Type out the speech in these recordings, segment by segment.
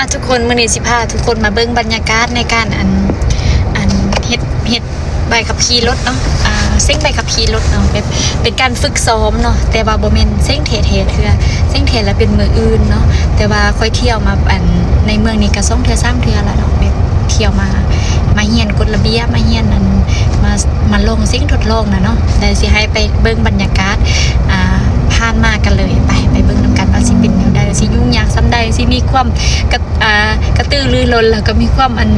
ອ່ະ ທຸກຄົນ ມື້ນີ້ຊິພາທຸກຄົນມາເບິ່ງບັນຍາກາດໃນການ ອັນ ອັນ ເຮັດ ເຮັດໃບຂັບຂີ່ລົດເນາະ ອ່າ ເສັງໃບຂັບຂີ່ລົດເນາະ ແບບເປັນການຝຶກຊ້ອມເນາະ ແຕ່ວ່າບໍ່ແມ່ນເສັງແທ້ໆເທື່ອ ເສັງແທ້ລະເປັນມື້ອື່ນເນາະ ແຕ່ວ່າຂ້ອຍທ່ຽວມາ ອັນ ໃນເມືອງນີ້ກະສອງເທື່ອສາມເທື່ອລະເນາະ ແບບທ່ຽວມາ ມາຮຽນກົດລະບຽບ ມາຮຽນ ອັນ ມາ ມາລອງເສັງທົດລອງນະເນາະ ແລ້ວຊິໃຫ້ໄປເບິ່ງບັນຍາກາດ ອ່າ ຜ່ານມາກັນເລີຍ ໄປ ໄປເບິ່ງນຳກັນວ່າຊິເປັນແນວໃດ ຊິຫຍຸ້ງຍາກສ່ຳໃດ ຊິມີຄວາມກະ ອ່າ ກະຕືລືລົ້ນ ແລ້ວກໍມີຄວາມ ອັນ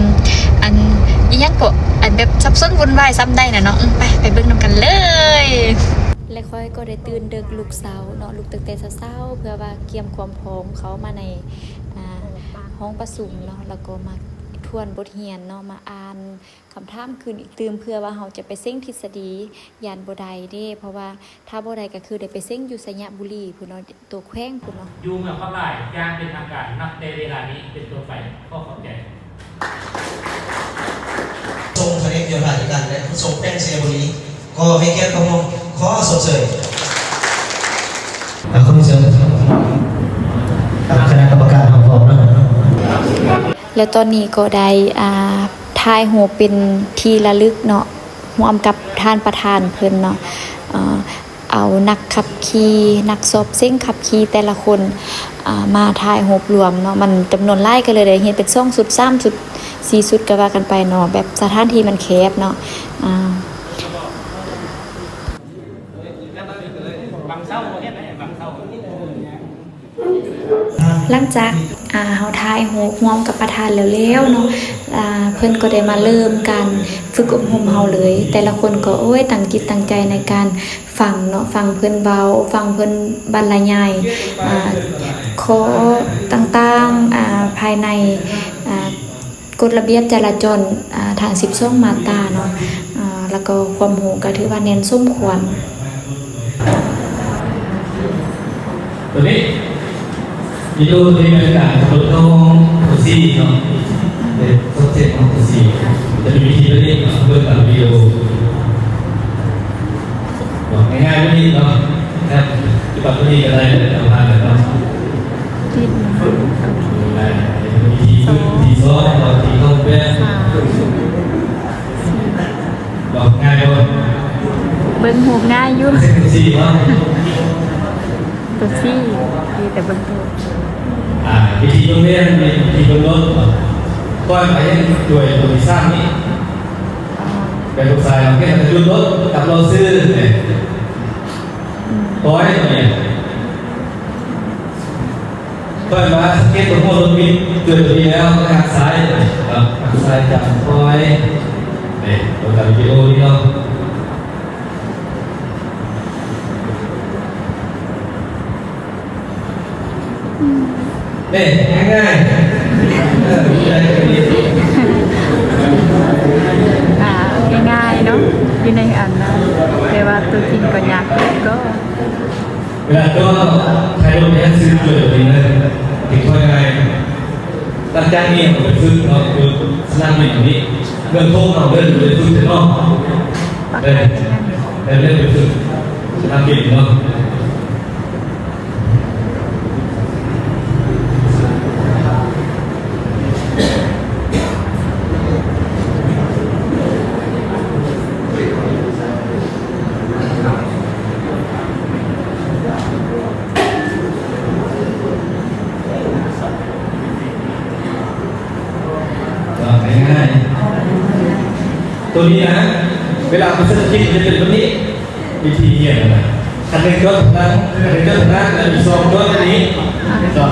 ອັນ ອີ່ຫຍັງເກາະ ອັນ ແບບສັບສົນວຸ່ນວາຍສ່ຳໃດນະເນາະ ອືມ ໄປ ໄປເບິ່ງນຳກັນເລີຍ. ແລະ ຂ້ອຍກໍໄດ້ຕື່ນເດິກລຸກເຊົ້າເນາະ ລຸກຕັ້ງແຕ່ເຊົ້າໆ ເພື່ອວ່າກຽມຄວາມພ້ອມເຂົ້າມາໃນ ອ່າ ຫ້ອງປະຊຸມເນາະ ແລ້ວກໍມາທວນບົດຮຽນເນາະ ມາອ່ານຄຳຖາມຄືນອີກຕື່ມ ເພື່ອວ່າເຮົາຈະໄປເສັງທິດສະດີ ຢ້ານບໍ່ໄດ້ເດ້ ເພາະວ່າ ຖ້າບໍ່ໄດ້ກໍຄືໄດ້ໄປເສັງຢູ່ໄຊຍະບູລີພຸ້ນເນາະ ຕົວແຂວງພຸ້ນເນາະ. ຢູ່ເມືອງປາກລາຍຢ່າງເປັນທາງການ ນັບແຕ່ເວລານີ້ເປັນຕົ້ນໄປ. ຂໍຂອບໃຈ. ກະຊວງພານິດໂຍທາທິການ ແລະ ຂົນສົ່ງແຂວງໄຊຍະບູລີ ກໍໃຫ້ກຽດເຂົ້າຮ່ວມ ຂໍຊົມເຊີຍ. ຂໍເຊີນກັບຄະນະກຳມະການເຮົາພ້ອມເນາະ. ແລ້ວຕອນນີ້ກໍໄດ້ ອ່າ ຖ່າຍຮູບເປັນທີ່ລະລຶກເນາະ ຮ່ວມກັບທ່ານປະທານເພິ່ນເນາະ ເອີ ເອົານັກຂັບຂີ່ ນັກສອບເສັງຂັບຂີ່ແຕ່ລະຄົນ ອ່າ ມາຖ່າຍຮູບລວມເນາະ ມັນຈຳນວນຫຼາຍ ກໍເລີຍໄດ້ເຮັດເປັນສອງຊຸດ ສາມຊຸດ ສີ່ຊຸດ ກໍວ່າກັນໄປເນາະ ແບບສະຖານທີ່ມັນແຄບເນາະ ອ່າ. ຫຼັງຈາກ ອ່າ ເຮົາຖ່າຍຮູບຮ່ວມກັບປະທານແລ້ວໆເນາະ ອ່າ ເພິ່ນກໍໄດ້ມາເລີ່ມການຝຶກອົບຮົມເຮົາເລີຍ ແຕ່ລະຄົນກໍ ໂອ້ຍ ຕັ້ງຈິດຕັ້ງໃຈໃນການຟັງເນາະ ຟັງເພິ່ນເວົ້າ ຟັງເພິ່ນບັນລະຍາຍ ອ່າ ຂໍ້ຕ່າງໆ ອ່າ ພາຍໃນ ອ່າ ກົດລະບຽບຈະລາຈອນ ອ່າ ທັງສິບສອງມາດຕາເນາະ ອ່າ ແລ້ວກໍຄວາມຮູ້ກໍຖືວ່າແໜ້ນສົມຄວນ. ໂຕນີ້ ວິດີໂອໂຕນີ້ແມ່ນການຂັບລົດຂອງໂຕຊີເນາະ ເປັນຊັບເຊັດຂອງໂຕຊີ ຈະມີວິທີແບບນີ້ ເບິ່ງຕາມວິດີໂອ ບອກງ່າຍໆແບບນີ້ເນາະ ແບບປະຕິບັດໂຕນີ້ກໍໄດ້ ແລ້ວກໍຜ່ານໄປເນາະ. ຕິດນະ ໂອເຄ ໄດ້ ວິທີ ວິທີສອງ ວິທີເຂົ້າແປງ ສາມ ສີ່ ບອກງ່າຍບໍ່? ເບິ່ງຮູບງ່າຍຢູ່ ເຊັກຊີ້ເນາະ ໂຕຊີ້ ດີແຕ່ເບິ່ງຮູບ ອ່າ ວິທີເບິ່ງແມ່ນ ວິທີເບິ່ງລົດ ກ່ອນໄປເຮັດດ້ວຍໂຕທີ່ສາມນີ້ ແມ່ນລູກຊາຍເຮົາເຮັດໃຫ້ຢຸດລົດ ກັບລໍຊື້ແມ່ນ ອືມ ປ່ອຍແມ່ນ ຂ້ອຍມາສັງເກດຕົວຫົວລົດບິດ ເກີດຕົວນີ້ແລ້ວ ຫັກຊ້າຍ ເນາະ ຫັກຊ້າຍຈຳ ປ່ອຍ ນີ້ ຕົວການວິດີໂອນີ້ເນາະ ອືມ ນີ້ ງ່າຍໆ ເອີ ງ່າຍໆ ອ່າ ງ່າຍໆເນາະ ຢູ່ໃນອັນນັ້ນ ແຕ່ວ່າຕົວຈິງກໍຍາກເກີນກໍ ເວລາຕົວໃຫ້ລົດໃຫ້ຊື້ເກີດເອງເລີຍ ຕິດຂ້ອຍງ່າຍ ຫຼັງຈາກນີ້ເຮົາໄປຝຶກເນາະ ຄືສະໜາມບິນນີ້ ເມືອງໂຂງເຮົາເດີນໄປຝຶກເນາະ ໄດ້ ໄດ້ເລີຍໄປຝຶກສະໜາມບິນເນາະ. ງ່າຍໆ ໂຕນີ້ນະ ເວລາເຮົາເສດຖະກິດມັນຈະເປັນແບບນີ້ ວິທີຮຽນນະ ຄັນໜຶ່ງຈົດທາງນັ້ນ ຄັນໜຶ່ງຈົດທາງນັ້ນ ແລ້ວມີຊອງຈົດອັນນີ້ ເນາະ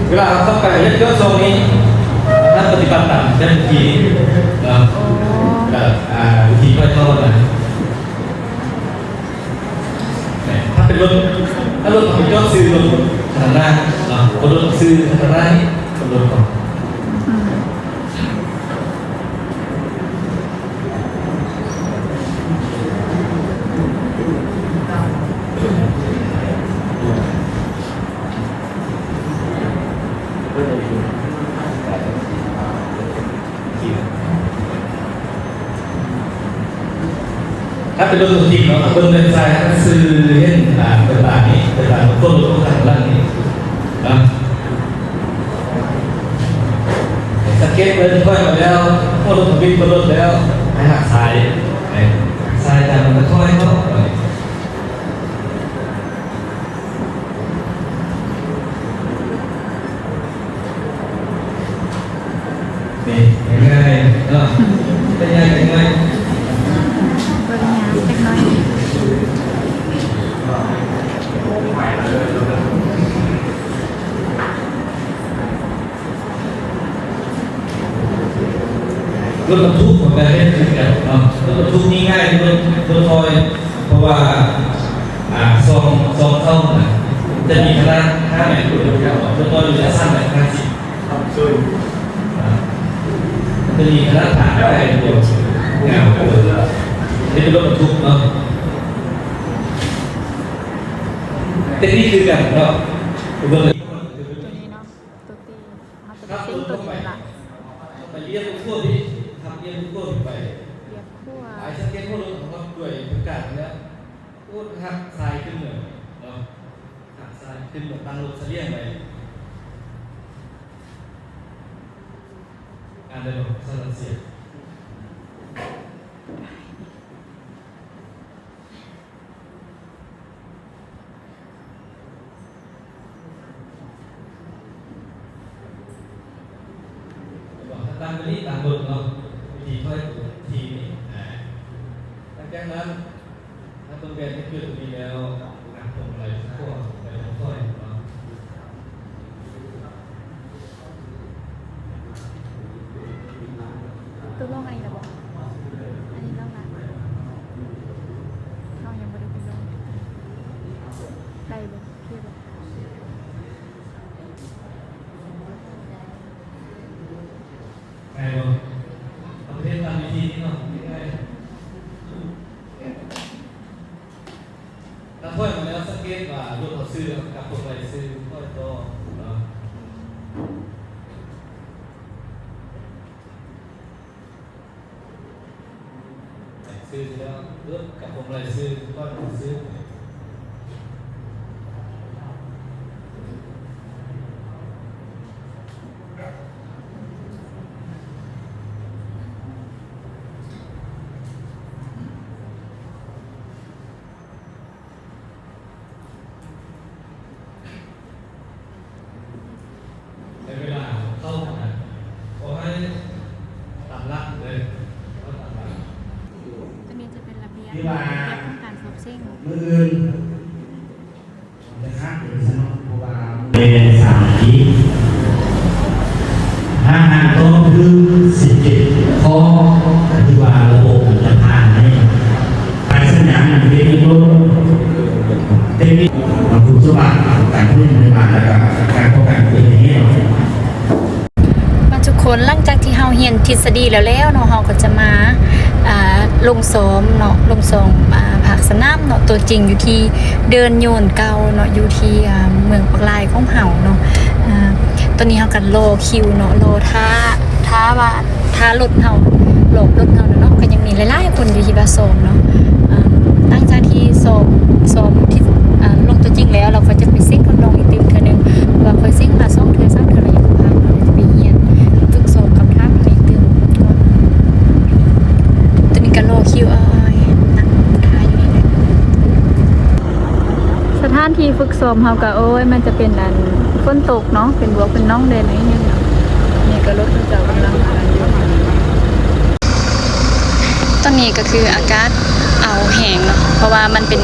ເວລາເຮົາເຂົ້າໄປເຮັດຈົດຊອງນີ້ ເຮົາປະຕິບັດຕາມແບບເມື່ອກີ້ນີ້ເນາະ ແລ້ວ ອ່າ ວິທີຄ່ອຍເຂົ້ານະ ຖ້າເປັນລົດ ຖ້າລົດເຮົາໄປຈອດຊື່ລົດຄັນໜ້າເນາະ ບໍ່ລົດຊື່ຄັນໜ້ານີ້ ເປັນລົດເຮົາ ອືມ. ຖ້າເປັນລົດຕົວຈິງເນາະ ເບິ່ງເວັບໄຊ ເຮົາກໍຊື້ເຫັນ ອ່າ ເປັນລາຍນີ້ ເປັນລາຍຄົນລົດຂ້າງຫຼັງນີ້ນະ. ເກັບເງິນ ຖອຍມາແລ້ວ ຮອດລົດທະບຽນລົດແລ້ວ ໃຫ້ຫັກຊ້າຍ ໃຫ້ຫັກຊ້າຍ ຈາກນັ້ນກໍຖອຍເຂົ້າ. ນີ້ ງ່າຍໆ ເນາະ ໄປຍາກຈັກໜ້ອຍ ເບິ່ງຍາກຈັກໜ້ອຍ. ລົດບັນທຸກມັນກໍເຮັດຄືກັນເນາະ ລົດບັນທຸກນີ້ງ່າຍກວ່າລົດ ລົດຖອຍ ເພາະວ່າ ອ່າ ຊ່ອງ ຊ່ອງເຂົ້ານະ ຈະມີຂະໜາດຫ້າແມັດ ລົດຖອຍຢູ່ຈະສັ້ນແມັດຫ້າສິບ ອ່າ ຈະມີຂະໜາດຖາດໄດ້ດຽວ ງາມເລີຍ ເຮັດເປັນລົດບັນທຸກເນາະ ເຕັກນິກຄືກັນເນາະ ເບິ່ງ ຕົວນີ້ເນາະ ຕົວຕີ ເຮົາຈະໄດ້ເສັງຕົວນີ້ລະ ໄປລຽບຂວາ ໄປລຽບຂວາ ລຽບຂວາ ໄປສັງເກດຫົວລົດຂອງເຮົາດ້ວຍປະກາດແລ້ວ ໂອ້ ຫັກຊ້າຍຂຶ້ນເລີຍເນາະ ຫັກຊ້າຍຂຶ້ນເລີຍ ຕັ້ງລົດສະຫຼຽງໄວ້ ອ່ານໄດ້ບໍ່? ສະຫຼັບສຽງ. ຕາມຕົວນີ້ ຕາມລົດເນາະ ວິທີຖອຍຕົວ T ນີ້ ອ່າ ຫຼັງຈາກນັ້ນ ຖ້າເບິ່ງແບບໃນຈຸດນີ້ແລ້ວ ຫັກພວງມາໄລຂວາໄປທາງຂວາເນາະ. ຕົກລົງອັນນີ້ລະບໍ່? ອັນນີ້ລອງນະ ເຮົາຍັງບໍ່ໄດ້ໄປລອງ ໄດ້ບໍ່? ໂອເຄບໍ່? ໄດ້ບໍ່? ເຮົາເຮັດຕາມວິທີນີ້ເນາະ ງ່າຍໆ. ຖ້າຖອຍມາແລ້ວ ສັງເກດວ່າລົດເຮົາຊື່ກັບພວງມາໄລຊື່ ຖອຍຕໍ່ເນາະ ຊື່ແລ້ວ ລົດກັບພວງມາໄລຊື່ ຖອຍມາຊື່. ໃນເວລາເຂົ້າມາ ຂໍໃຫ້ຕາມຫຼັກເລີຍ ເຂົ້າຕາມຫຼັກ. ຕົວນີ້ຈະເປັນລະບຽບ ລະບຽບຂອງການສອບເສັງ. ມື້ອື່ນ ມັນຈະຄ້າງເປັນຊັ້ນເນາະ ເພາະວ່າແມ່ນສາມນາທີ ຖ້າຫາກຕອບຖືກສິບເຈັດຂໍ້ ກໍຖືວ່າລະບົບມັນຈະຜ່ານໃຫ້ ປາຍສັນຍານເປັນອີກໂລດ ເຕັກນິກ ມາຄຸນສົມບັດ ການຜະລິດພະຍາບານ ແລ້ວກໍການປ້ອງກັນອຸບັດຕິເຫດ. ມາທຸກຄົນ ຫຼັງຈາກທີ່ເຮົາຮຽນທິດສະດີແລ້ວໆເນາະ ເຮົາກໍຈະມາ ອ່າ ລົງຊ້ອມເນາະ ລົງຊ້ອມ ອ່າ ພາກສະໜາມເນາະ ຕົວຈິງຢູ່ທີ່ເດີ່ນໂຍນເກົ່າເນາະ ຢູ່ທີ່ ອ່າ ເມືອງປາກລາຍຂອງເຮົາເນາະ. ອ່າ ຕອນນີ້ເຮົາກໍລໍຄິວເນາະ ລໍຖ້າ ຖ້າວ່າ ຖ້າລົດເຮົາ ລອບລົດເຮົານະເນາະ ກໍຍັງມີຫຼາຍໆຄົນຢູ່ທີ່ວ່າຊ້ອມເນາະ. ອ່າ ຫຼັງຈາກທີ່ຊ້ອມ ຊ້ອມທີ່ ອ່າ ລົງຕົວຈິງແລ້ວ ເຮົາກໍຈະໄປເສັງທົດລອງອີກຕື່ມເທື່ອໜຶ່ງ ວ່າຂ້ອຍເສັງມາສອງເທື່ອສາມເທື່ອແລ້ວຍັງບໍ່ຜ່ານ ເຮົາຈະໄປຮຽນຝຶກຊ້ອມຄຳຖາມອີກຕື່ມກ່ອນ. ຕອນນີ້ກໍລໍຄິວ ເອີຍ ນັ່ງຖ້າຢູ່ນີ້ແຫຼະ. ສະຖານທີ່ຝຶກຊ້ອມເຮົາກໍ ໂອ້ຍ ມັນຈະເປັນອັນ ຝົນຕົກເນາະ ເປັນບວກເປັນໜອງແດ່ໜ້ອຍໜຶ່ງເນາະ. ນີ້ກໍລົດເຂົາເຈົ້າກຳລັງມາຢູ່. ຕອນນີ້ກໍຄືອາກາດອ້າວແຮງເນາະ ເພາະວ່າມັນເປັນ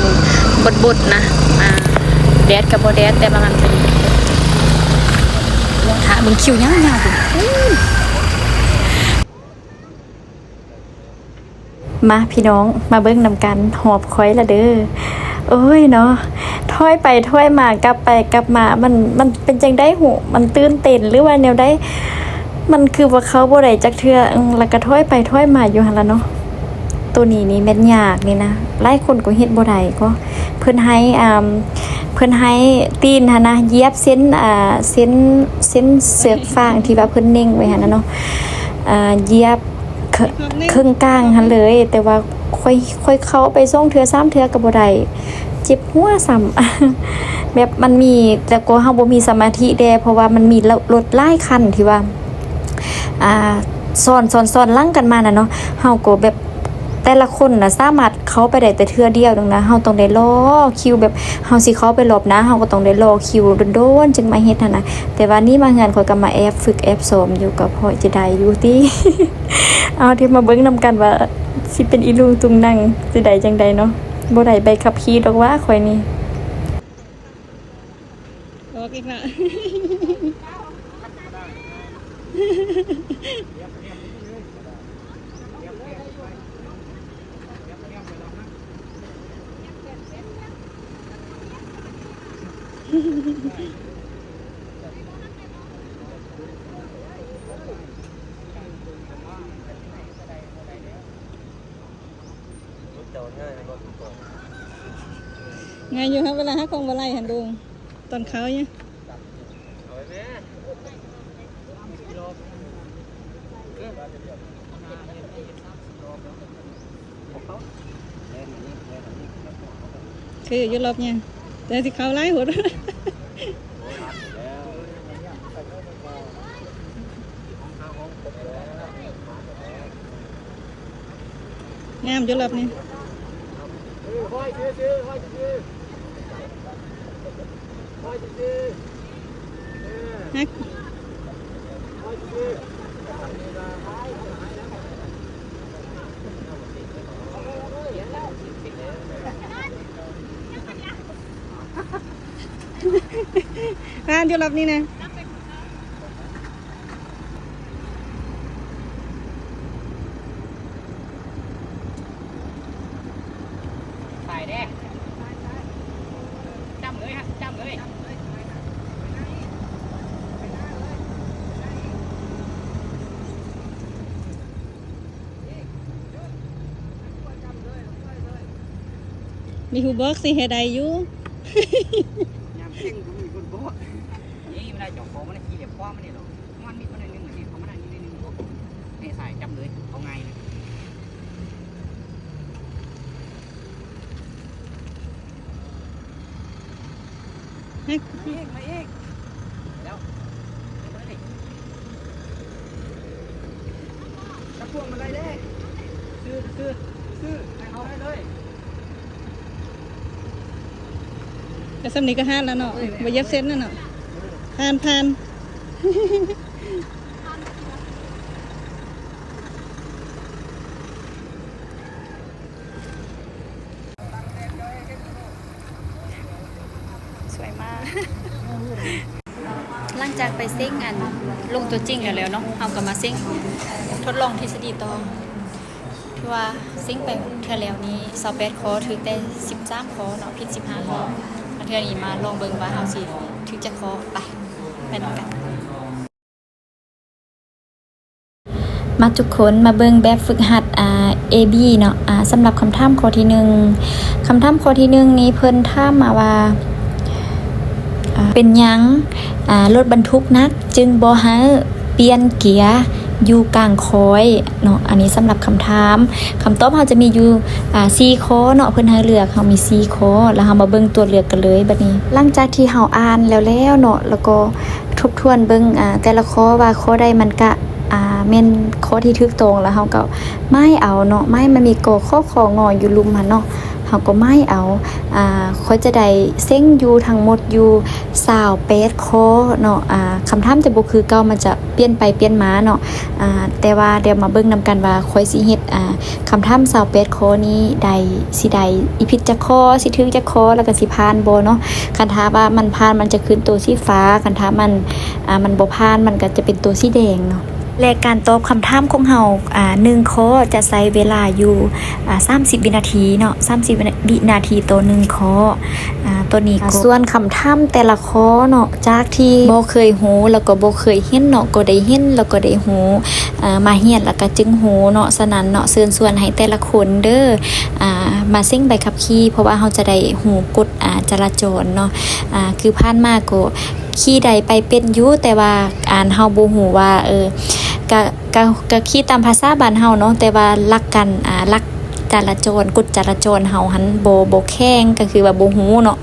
ບົດໆນະ ອ່າ ແດດກໍບໍ່ແດດ ແຕ່ວ່າມັນເປັນ ລໍຖ້າເບິ່ງຄິວຍາວໆພຸ້ນ. ມາພີ່ນ້ອງ ມາເບິ່ງນຳກັນ ຮອບຂ້ອຍລະເດີ. ໂອ້ຍເນາະ ຖອຍໄປຖອຍມາ ກັບໄປກັບມາ ມັນ ມັນເປັນຈັ່ງໃດຫູ ມັນຕື່ນເຕັ້ນ ຫຼືວ່າແນວໃດ ມັນຄືວ່າເຂົ້າບໍ່ໄດ້ຈັກເທື່ອ. ອືມ ແລ້ວກໍຖອຍໄປຖອຍມາຢູ່ຫັ້ນລະເນາະ. ໂຕນີ້ນີ້ແມ່ນຍາກນີ້ນະ ຫຼາຍຄົນກໍເຮັດບໍ່ໄດ້ກໍ ເພິ່ນໃຫ້ ອ່າ ເພິ່ນໃຫ້ຕີນຫັ້ນນະ ຢຽບເສັ້ນ ອ່າ ເສັ້ນ ເສັ້ນເຊືອກຟາງທີ່ວ່າເພິ່ນເນັ່ງໄວ້ຫັ້ນນະເນາະ ອ່າ ຢຽບ ເຄິ່ງ ເຄິ່ງກາງຫັ້ນເລີຍ. ແຕ່ວ່າຂ້ອຍ ຂ້ອຍເຂົ້າໄປສອງເທື່ອສາມເທື່ອກໍບໍ່ໄດ້ ເຈັບຫົວຊ້ຳ ແບບມັນມີ ແລ້ວກໍເຮົາບໍ່ມີສະມາທິແດ່ ເພາະວ່າມັນມີລົດຫຼາຍຄັນທີ່ວ່າ ອ່າ ຊ້ອນ ຊ້ອນ ຊ້ອນຫຼັງກັນມານະເນາະ ເຮົາກໍແບບ ແຕ່ລະຄົນນະສາມາດເຂົ້າໄປໄດ້ແຕ່ເທື່ອດຽວໜຶ່ງນະ ເຮົາຕ້ອງໄດ້ລໍຄິວ ແບບເຮົາຊິເຂົ້າໄປລອບໜ້າ ເຮົາກໍຕ້ອງໄດ້ລໍຄິວດົນໆ ຈຶ່ງມາເຮັດຫັ້ນນະ. ແຕ່ວ່ານີ້ມາເຮືອນຂ້ອຍກໍມາແອບຝຶກແອບຊ້ອມຢູ່ ກໍພໍຈະໄດ້ຢູ່ຕິ. ເອົາ ດຽວມາເບິ່ງນຳກັນວ່າຊິເປັນອີລຸງຕຸງນັງ ຊິໄດ້ຈັ່ງໃດເນາະ. ບໍ່ໄດ້ໃບຂັບຂີ່ດອກຫວາຂ້ອຍນີ້. ອອກອີກລະ. ງ່າຍຢູ່ ຫາກເວລາຫາຂອງບໍ່ໄດ້ຫັ້ນລຸງ ຕອນເຂົ້າຢູ່. ຄືຢູ່ລອບນີ້ ແຕ່ຊິເຂົ້າຫຼາຍໂພດ. ງາມຢູ່ລອບນີ້ ຮະ. ງາມຢູ່ລອບນີ້ນະ. ໄປເດ້ ຈ້ຳເລີຍຮະ ຈ້ຳເລີຍ. ມີຜູ້ບອກຊິເຮັດໄດ້ຢູ່ ຍາມເສັງບໍ່ມີຄົນບອກ. ນີ້ມັນໄດ້ເຈົ້າຂອງມັນຂີ່ລຽບຂວາມັນນີ້ເນາະ. ມັນມີຄົນໜຶ່ງທີ່ເຂົ້າມານັ້ນຢູ່ໃນໜຶ່ງ ໃນສາຍຈັບເລີຍ ເອົາງ່າຍເລີຍ. ມາອີກ ມາອີກ ແລ້ວ ຈັບພວງມາໄດ້ເດ້ ຊື່ ຊື່ ຊື່ ໃຫ້ເຮົາໄດ້ເລີຍ. ແຕ່ສ່ຳນີ້ກໍຜ່ານແລ້ວເນາະ ບໍ່ຢຽບເສັ້ນແລ້ວເນາະ. ຜ່ານ ຜ່ານ ສວຍມາກ. ຫຼັງຈາກໄປເສັງອັນລົງຕົວຈິງແລ້ວແລ້ວເນາະ ເຮົາກໍມາເສັງທົດລອງທິດສະດີຕໍ່. ຖືວ່າເສັງໄປເທື່ອແລ້ວນີ້ຊາວແປດຂໍ້ ຖືກແຕ່ສິບສາມຂໍ້ເນາະ ຜິດສິບຫ້າຂໍ້. ມາເທື່ອນີ້ມາລອງເບິ່ງວ່າເຮົາຊິຖືກຈັກຂໍ້. ໄປ ໄປນຳກັນ. ມາທຸກຄົນ ມາເບິ່ງແບບຝຶກຫັດ ອາ ເອບີ ເນາະ. ອາ ສຳລັບຄຳຖາມຂໍ້ທີໜຶ່ງ ຄຳຖາມຂໍ້ທີໜຶ່ງນີ້ເພິ່ນຖາມມາວ່າ ອາ ເປັນຫຍັງ ອາ ລົດບັນທຸກໜັກຈຶ່ງບໍ່ໃຫ້ປ່ຽນເກຍຢູ່ກາງຄອຍເນາະ? ອັນນີ້ສຳລັບຄຳຖາມ. ຄຳຕອບເຮົາຈະມີຢູ່ ອາ ສີ່ຂໍ້ເນາະ ເພິ່ນໃຫ້ເລືອກ ເຮົາມີສີ່ຂໍ້ ແລ້ວເຮົາມາເບິ່ງຕົວເລືອກກັນເລີຍບັດນີ້. ຫຼັງຈາກທີ່ເຮົາອ່ານແລ້ວໆເນາະ ແລ້ວກໍ ທົບທວນເບິ່ງ ອາ ແຕ່ລະຂໍ້ວ່າຂໍ້ໃດມັນກະ ອາ ແມ່ນຂໍ້ທີ່ຖືກຕ້ອງ ແລ້ວເຮົາກໍໝາຍເອົາເນາະ ໝາຍມັນມີ ກ ຂ ຄ ງ ຢູ່ລຸ່ມຫັ້ນເນາະ ເຮົາກໍໝາຍເອົາ. ອາ ຂ້ອຍຈະໄດ້ເສັງຢູ່ທັງໝົດຢູ່ຊາວແປດຂໍ້ເນາະ. ອາ ຄຳຖາມຈະບໍ່ຄືເກົ່າ ມັນຈະປ່ຽນໄປປ່ຽນມາເນາະ. ອາ ແຕ່ວ່າດຽວມາເບິ່ງນຳກັນວ່າຂ້ອຍຊິເຮັດ ອາ ຄຳຖາມຊາວແປດຂໍ້ນີ້ໄດ້ ຊິໄດ້ ອີ ຜິດຈັກຂໍ້ ຊິຖືກຈັກຂໍ້ ແລ້ວກໍຊິຜ່ານບໍ່ເນາະ. ຄັນຖ້າວ່າມັນຜ່ານ ມັນຈະຂຶ້ນໂຕສີຟ້າ ຄັນຖ້າມັນ ອາ ມັນບໍ່ຜ່ານ ມັນກໍຈະເປັນໂຕສີແດງເນາະ. ແລະ ການຕອບຄຳຖາມຂອງເຮົາ ອາ ໜຶ່ງຂໍ້ຈະໃຊ້ເວລາຢູ່ ອາ ສາມສິບວິນາທີເນາະ ສາມສິບວິນາທີຕໍ່ໜຶ່ງຂໍ້. ອາ ຕົວນີ້ກໍ ສ່ວນຄຳຖາມແຕ່ລະ ຂໍ້ເນາະ ຈາກທີ່ບໍ່ເຄີຍຮູ້ ແລ້ວກໍບໍ່ເຄີຍເຫັນເນາະ ກໍໄດ້ເຫັນ ແລ້ວກໍໄດ້ຮູ້ ເອີ ມາຮຽນ ແລ້ວກໍຈຶ່ງຮູ້ເນາະ. ສະນັ້ນເນາະ ເຊີນຊວນໃຫ້ແຕ່ລະຄົນເດີ ອາ ມາເສັງໃບຂັບຂີ່ ເພາະວ່າເຮົາຈະໄດ້ຮູ້ກົດ ອາ ຈະລາຈອນເນາະ. ອາ ຄືຜ່ານມາກໍຂີ່ໄດ້ໄປເປັນຢູ່ ແຕ່ວ່າ ອັນ ເຮົາບໍ່ຮູ້ວ່າ ເອີ ກະ ກະ ກະຂີ່ຕາມພາສາບ້ານເຮົາເນາະ ແຕ່ວ່າຫຼັກການ ອາ ຫຼັກຈະລາຈອນ ກົດຈະລາຈອນເຮົາຫັ້ນບໍ່ ບໍ່ແຂງ ກໍຄືວ່າບໍ່ຮູ້ເນາະ.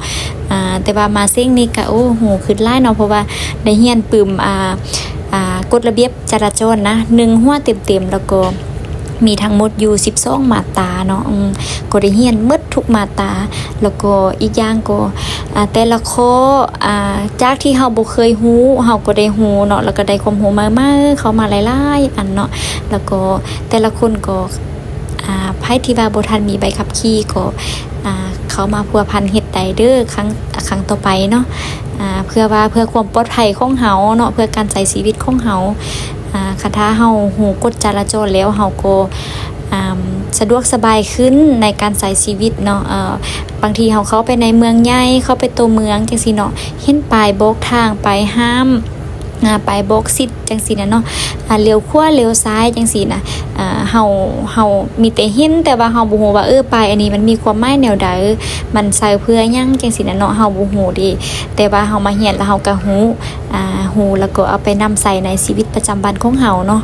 ອາ ແຕ່ວ່າມາເສັງນີ້ກະ ໂອ້ ຮູ້ຂຶ້ນຫຼາຍເນາະ ເພາະວ່າໄດ້ຮຽນປຶ້ມ ອາ ອາ ກົດລະບຽບຈະລາຈອນນະ ໜຶ່ງຫົວເຕັມໆ ແລ້ວກໍມີທັງໝົດຢູ່ສິບສອງມາດຕາເນາະ. ອືມ ກໍໄດ້ຮຽນໝົດທຸກມາດຕາ ແລ້ວກໍອີກຢ່າງກໍ ອາ ແຕ່ລະຂໍ້ ອາ ຈາກທີ່ເຮົາບໍ່ເຄີຍຮູ້ ເຮົາກໍໄດ້ຮູ້ເນາະ ແລ້ວກໍໄດ້ຄວາມຮູ້ໃໝ່ໆເຂົ້າມາຫຼາຍໆອັນເນາະ. ແລ້ວກໍແຕ່ລະຄົນກໍ ອາ ໃຜທີ່ວ່າບໍ່ທັນມີໃບຂັບຂີ່ກໍ ອາ ເຂົ້າມາພົວພັນເຮັດໄດ້ເດີ ຄັ້ງ ຄັ້ງຕໍ່ໄປເນາະ. ອາ ເພື່ອວ່າ ເພື່ອຄວາມປອດໄພຂອງເຮົາເນາະ ເພື່ອການໃຊ້ຊີວິດຂອງເຮົາ ອາ ຄັນຖ້າເຮົາຮູ້ກົດຈະລາຈອນແລ້ວ ເຮົາກໍ ອາ ສະດວກສະບາຍຂຶ້ນໃນການໃຊ້ຊີວິດເນາະ. ເອີ ບາງທີເຮົາເຂົ້າໄປໃນເມືອງໃຫຍ່ ເຂົ້າໄປຕົວເມືອງຈັ່ງຊີ້ເນາະ ເຫັນປ້າຍບອກທາງ ປ້າຍຫ້າມ ອາ ປ້າຍບອກສິດຈັ່ງຊີ້ນະເນາະ ອາ ລ້ຽວຂວາລ້ຽວຊ້າຍຈັ່ງຊີ້ນະ. ອາ ເຮົາ ເຮົາມີແຕ່ເຫັນ ແຕ່ວ່າເຮົາບໍ່ຮູ້ວ່າ ເອີ ປ້າຍອັນນີ້ມັນມີຄວາມໝາຍແນວໃດ ມັນໃຊ້ເພື່ອຫຍັງຈັ່ງຊີ້ນະເນາະ ເຮົາບໍ່ຮູ້ເດ. ແຕ່ວ່າເຮົາມາຮຽນແລ້ວເຮົາກໍຮູ້ ອາ ຮູ້ແລ້ວກໍເອົາໄປນຳໃຊ້ໃນຊີວິດປະຈຳວັນຂອງເຮົາເນາະ.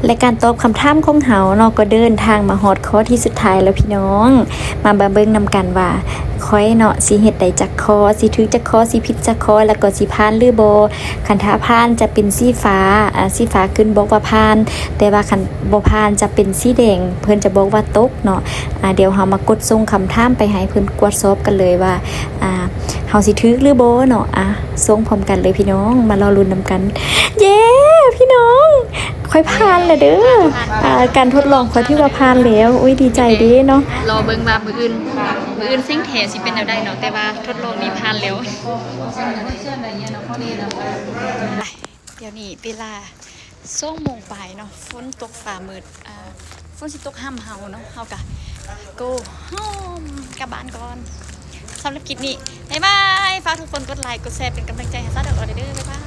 ແລະ ການຕອບຄຳຖາມຂອງເຮົາເນາະ ກໍເດີນທາງມາຮອດຂໍ້ທີ່ສຸດທ້າຍແລ້ວພີ່ນ້ອງ. ມາ ມາເບິ່ງນຳກັນວ່າຂ້ອຍເນາະ ຊິເຮັດໄດ້ຈັກຂໍ້ ຊິຖືກຈັກຂໍ້ ຊິຜິດຈັກຂໍ້ ແລ້ວກໍຊິຜ່ານຫຼືບໍ່. ຄັນຖ້າຜ່ານຈະເປັນສີຟ້າ ອາ ສີຟ້າຂຶ້ນບອກວ່າຜ່ານ, ແຕ່ວ່າຄັນບໍ່ຜ່ານຈະເປັນສີແດງ ເພິ່ນຈະບອກວ່າຕົກເນາະ. ອາ ດຽວເຮົາມາກົດສົ່ງຄຳຖາມໄປໃຫ້ເພິ່ນກວດສອບກັນເລີຍວ່າ ອາ ເຮົາຊິຖືກຫຼືບໍ່ເນາະ. ອາ ສົ່ງພ້ອມກັນເລີຍພີ່ນ້ອງ ມາລໍລຸ້ນນຳກັນ. ເຢ້ ພີ່ນ້ອງ ຂ້ອຍຜ່ານແລ້ວເດີ. ອາ ການທົດລອງຂ້ອຍຖືວ່າຜ່ານແລ້ວ. ໂອ້ຍ ດີໃຈເດ້ເນາະ. ລໍເບິ່ງວ່າມື້ອື່ນ ມື້ອື່ນເສັງແທ້ຊິເປັນແນວໃດເນາະ ແຕ່ວ່າທົດລອງນີ້ຜ່ານແລ້ວ. ດຽວນີ້ເວລາສອງໂມງປາຍເນາະ ຝົນຕົກຟ້າມືດ ອາ ຝົນຊິຕົກຫ້ຳເຮົາເນາະ ເຮົາກະ go home ກັບບ້ານກ່ອນ. ສຳລັບຄລິບນີ້ ບາຍບາຍ. ຝາກທຸກຄົນກົດໄລ ກົດແຊ ເປັນກຳລັງໃຈໃຫ້ສາວດອກອອກເດີ. ບາຍບາຍ.